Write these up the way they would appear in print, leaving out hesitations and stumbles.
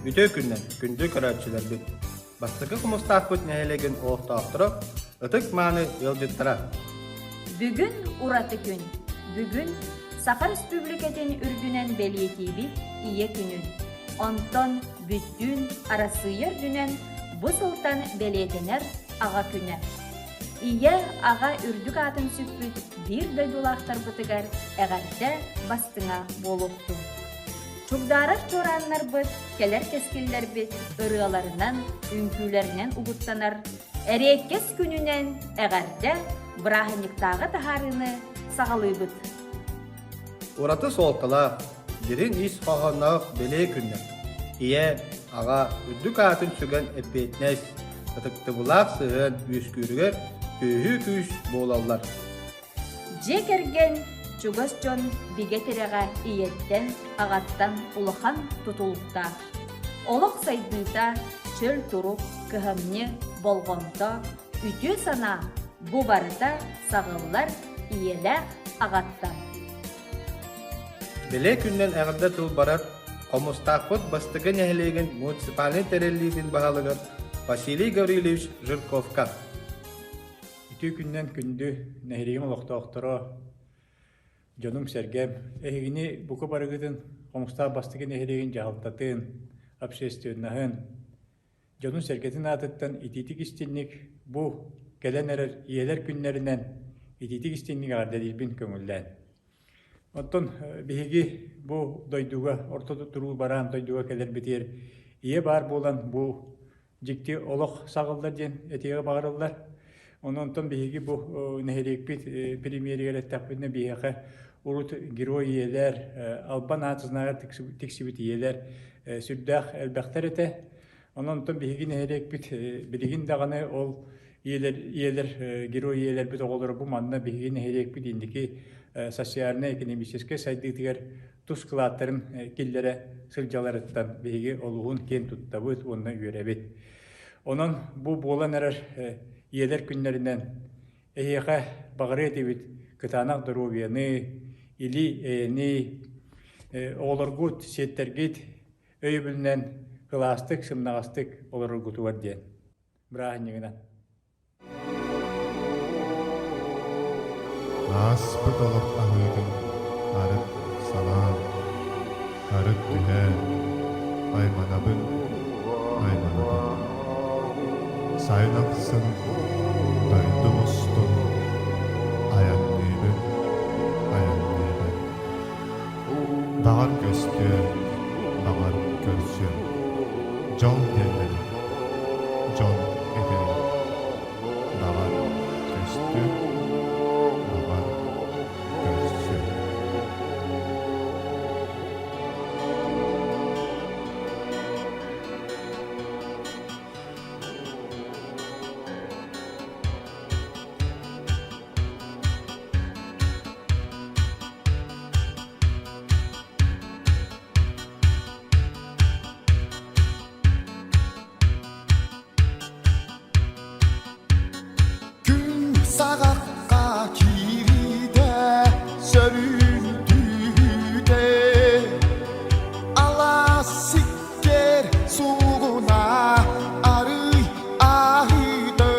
Үтүө күнүнэн, күндү көрөөччүлэрбит! Бастакы Хомустаахпыт нэһилиэгин олохтоохторо, ытык-мааны ыалдьыттара! Бүгүн ураты күн. Бүгүн Саха Республикатын үрдүнэн бэлиэтиибит Ийэ күнүн. Онтон бүттүүн Арассыыйа үрдүнэн бу сылтан бэлиэтэнэр Аҕа күнэ. Ийэ, аҕа үрдүк аатын сүкпүт биир дойдулаахтарбытыгар эҕэрдэ бастыҥа буолуохтун. Чугдаарар чуорааннарбыт, кэлэр кэскиллэрбит ырыаларынан, үҥкүүлэринэн угуттанар эриэккэс күнүнэн эҕэрдэ бырааһынньыктааҕы таһаарыыны саҕалыыбыт. Ураты суолталаах, дириҥ ис хоһоонноох бэлиэ күннэр. Ийэ, аҕа үрдүк аатын сүгэн эппиэтинэс, ытыктабылаах сыһыан үөскүүрүгэр төһүү күүс буолаллар. Дьиэ кэргэн чугас дьон бигэ тирэҕэ ийэттэн, аҕаттан улахан тутулуктаах. Олох сайдыыта, чөл турук, кыһамньы, болҕомто, үтүө санаа бу барыта саҕыллар ийэлээх аҕаттан. Бэлиэ күнүнэн эҕэрдэ тыл барар Хомустаахпыт бастакы нэһилиэгин муниципальнай тэриллиитин баһылыгар Василий Гаврильевич Жирковка. Үтүө күнүнэн күндү нэһилиэгим олохтоохторо, дьонум-сэргэм, эһигини бука барыгытын Хомустаах бастакы нэһилиэгин дьаһалтатын, общественноһын, дьонун-сэргэтин аатыттан итиитик истинник бу кэлэн эрэр ийэлэр күннэринэн итиитик истинник эҕэрдэлиирбин көҥүллээн. Оттон биһиги бу дойдуга, орто туруу бараан дойдуга кэлэрбитигэр ийэ баар буолан бу дьикти олох саҕыллар диэн этиэҕи баҕарыллар. Онон биһиги бу нэһилиэкпит премьеригэр эттэхпитинэ биһиэхэ урут герой ийэлэр, албан аат знагар тиксибит ийэлэр сүрдээх элбэхтэр этэ. Онон биһиги нэһилиэкпит билигин даҕаны ол ийэлэр, ийэлэр герой ийэлэрбит оҕолоро бу манна биһиги нэһилиэкпит инники социальнай-экономическай сайдыытыгар тус кылааттарын киллэрэ сылдьаларыттан биһиги олуһун киэн туттабыт уонна үөрэбит. Онон бу буолан эрэр ийэлэр күннэринэн эһиэхэ баҕарыа этибит кытаанах доруобуйаны, или-эйэни, оҕолоргут, сиэттэргит өйөбүлүнэн кылаастык, сымнаҕастык олороргутугар диэн. Бырааһынньыгынан. Ааспыт олох аһыытын арыт санаан, арыт түһээн, айманабын, айманабын. Сайын ахсын дойдум устун айанныыбын, айанныыбын. Баҕар көстүө, баҕар көрсүө. Дьол диэннэри, дьон этэрин. Баҕар көстүө, баҕар көрсүө. Күн саҕахха киириитэ сөрүүн түүтэ алаас сиккэр суугуна арый аһыыта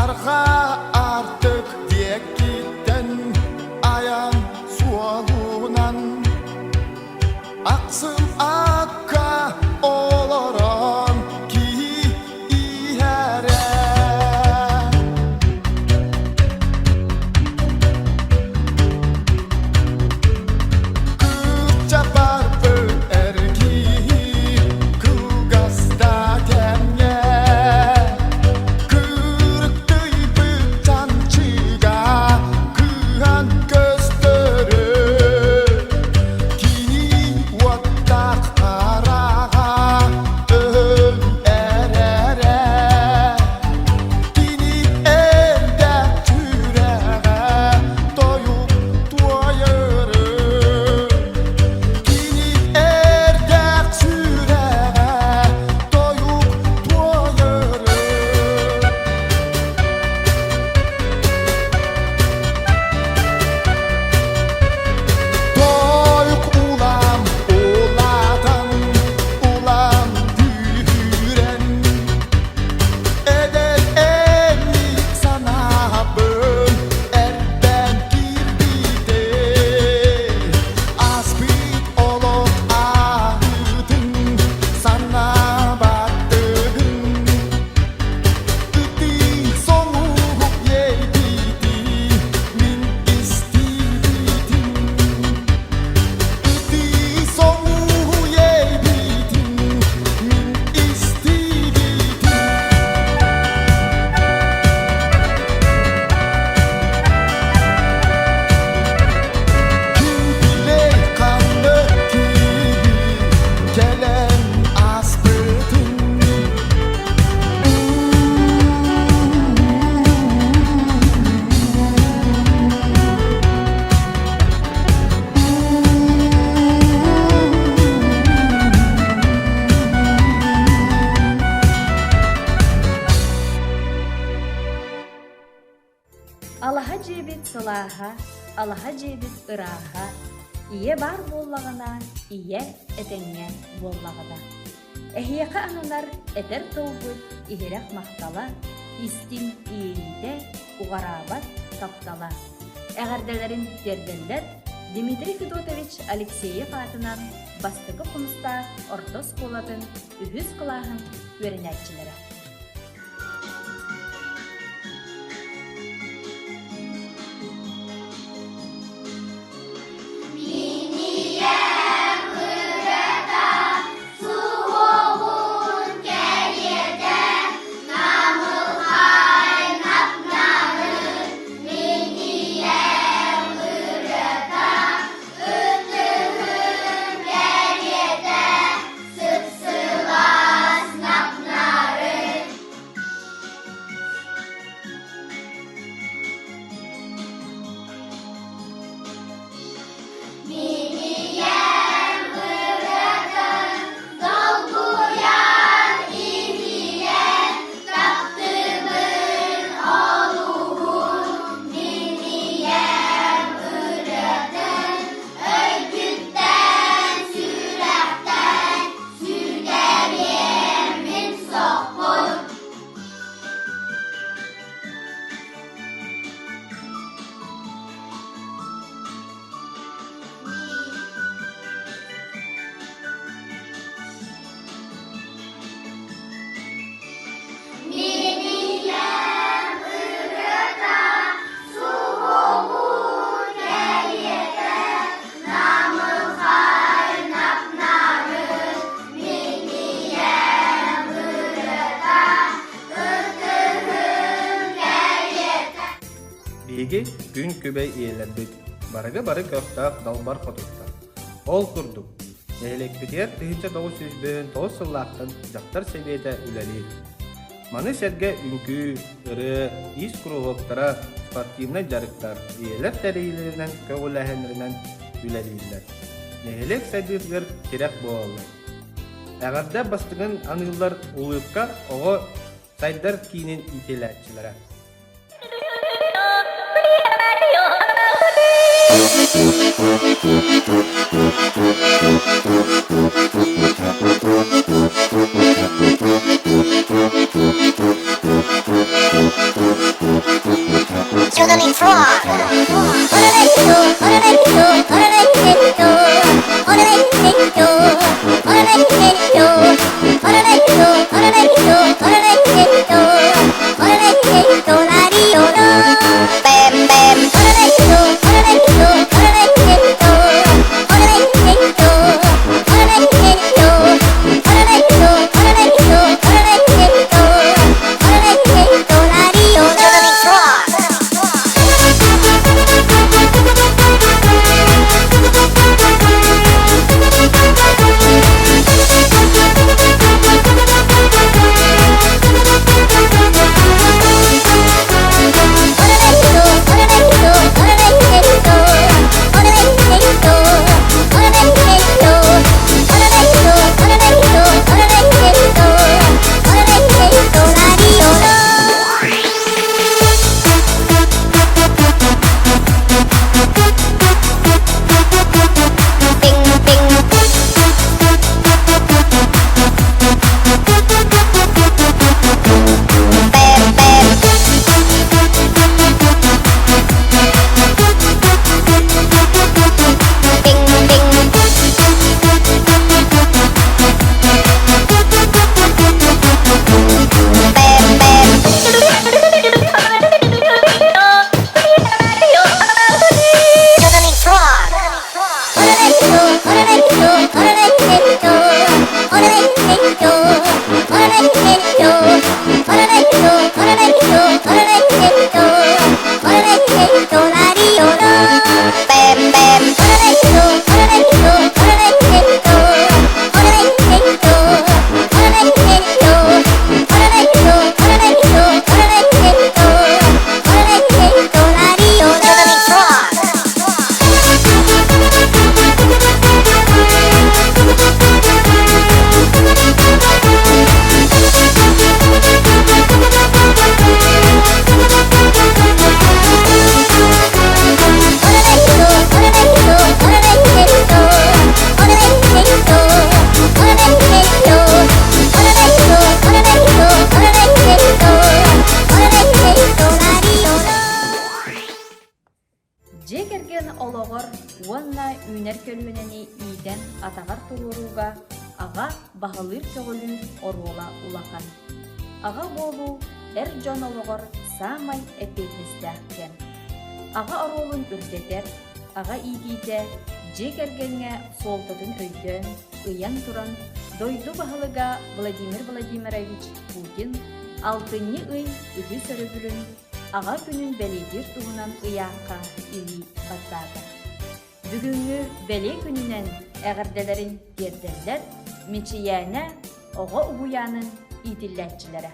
Арҕаа аартык диэкиттэн айан суолунан Ахсым акка олорон киһи иһэрэ. Алаһа дьиэбит сылааһа, алаһа дьиэбит ырааһа, ийэ баар буоллаҕына, ийэ этэҥҥэ буоллаҕына. Эһиэхэ ананар этэр тылбыт иһирэх махтала, истиҥ иэйиитэ, уҕараабат таптала. Эҕэрдэлэрин тиэрдэллэр Дмитрий Федотович Алексеев аатынан Бастакы Хомустаах орто оскуолатын үһүс кылааһын үөрэнээччилэрэ. Биһиги күн күбэй ийэлэрбит, барыга бары көхтөөх далбар хотуттар. Ол курдук, нэһилиэкпитигэр 1959 сыллаахтан дьахтар сэбиэтэ үлэлиир. Маны сэргэ үҥкүү, ырыа, иис куруһуоктара, спортивнай дьарыктар ийэлэр тэрийиилэринэн көҕүлээһиннэринэн үлэлииллэр. Нэһилиэк сайдыытыгар тирэх буолаллар. Эҕэрдэ бастыҥын аныыллар Улыбка оҕо сайдар киинин иитиллээччилэрэ. олоҕор уонна үүнэр көлүөнэни иитэн атаҕар туруорууга аҕа баһылыыр-көҕүлүүр оруола улахан. Аҕа буолуу эр дьон олоҕор саамай эппиэтинэстээх кэм. Аҕа оруолун үрдэтэр, аҕа иитиитэ дьиэ кэргэҥҥэ суолтатын өйдөөн, ыйан туран, дойду баһылыга Владимир Владимирович Путин алтынньы ый үһүс өрөбүлүн Аҕа күнүн бэлиэтиир туһунан ыйаахха илии баттаата. Бүгүҥҥү бэлиэ күнүнэн эҕэрдэлэрин тиэрдэллэр Мичийээнэ оҕо уһуйаанын иитиллээччилэрэ.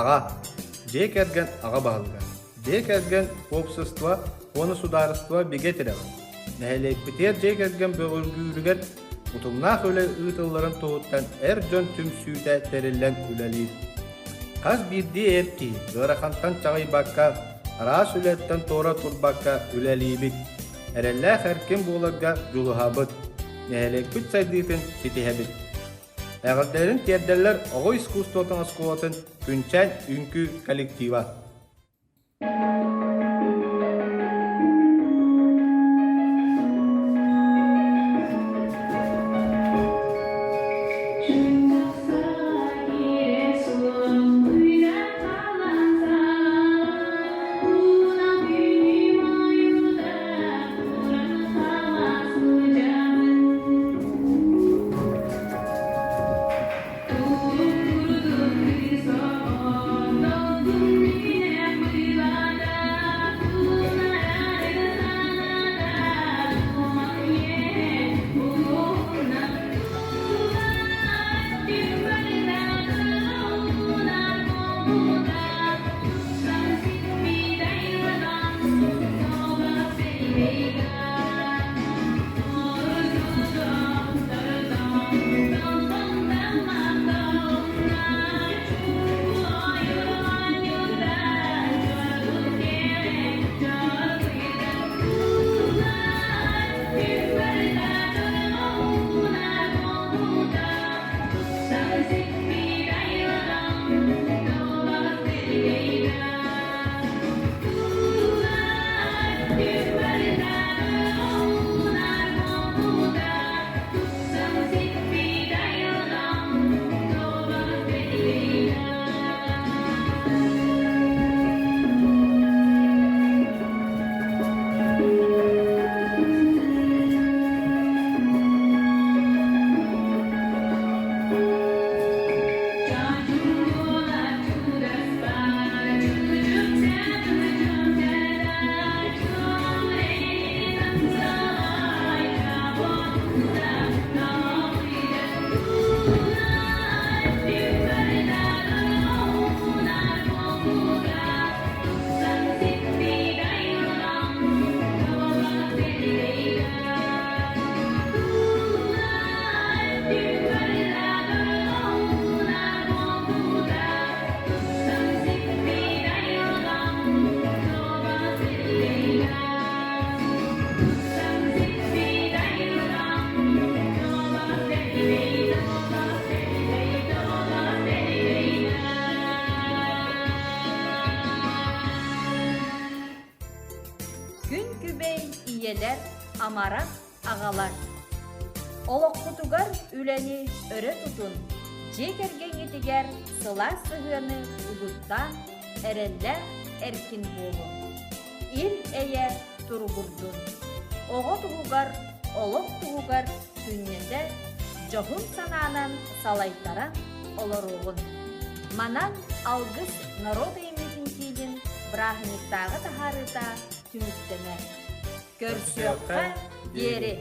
Аҕа, дьиэ кэргэн аҕа баһылыга. Дьиэ кэргэн уопсастыба уонна судаарыстыба бигэ тирэҕэ. Нэһилиэкпитигэр дьиэ кэргэн бөҕөргүүрүгэр утумнаах үлэ ыытылларын туһуттан эр дьон түмсүүтэ тэриллэн үлэлиир. Хас биирдии эр киһи ыарахантан чаҕыйбакка, араас үлэттэн туора турбакка үлэлиибит. Эрэллээх эркин буоларга дьулуһабыт, нэһилиэкпит сайдыытын ситиһэбит. Эҕэрдэлэрин тиэрдэллэр оҕо искусствотын оскуолатын Күнчээн үҥкүү коллектива. Амарах аҕалар. Олоххутугар үлэни өрө тутун, дьиэ кэргэҥҥитигэр сылаас сыһыаны угуттаан, эрэллээх эркин буолуҥ. Ил-эйэ туругурдун. Оҕо туһугар, олох туһугар күннэтэ дьоһун санаанан салайтаран олоруоҕун. Манан Алгыс норуот айымньытын киинин бырааһынньыктааҕы таһаарыыта түмүктэнэр. Көрсүөххэ диэри!